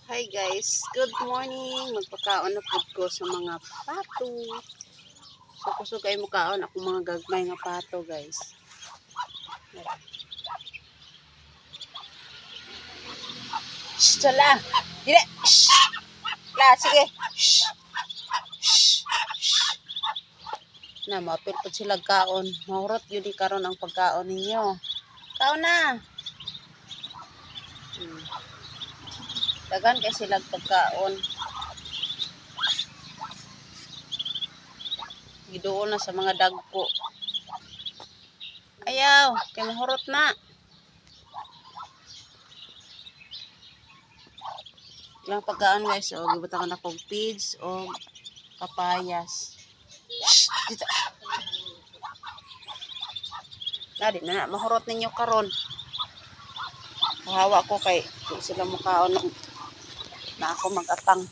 Hi guys, good morning. Magpakaon na pud ko sa mga pato. So kusog ay mukaon akong mga gagmay nga pato, guys. Shh, chala. Dire. Shh. La, sige. Shh. Shh. Shh. Na, maapil pud sila kaon. Mahurot yun di karon ang pagkaon ninyo. Kaon na. Dagan kay sila pagkaon. Giduol na sa mga dagko. Ayaw, kay mahurot na. Ilang pagkaon, guys, o gibutangan ako og feeds o kapayas. Shh, dito. Dali na na, mahurot ninyo karon. Kahawa ko kay di sila mukaon na ako mag-atang.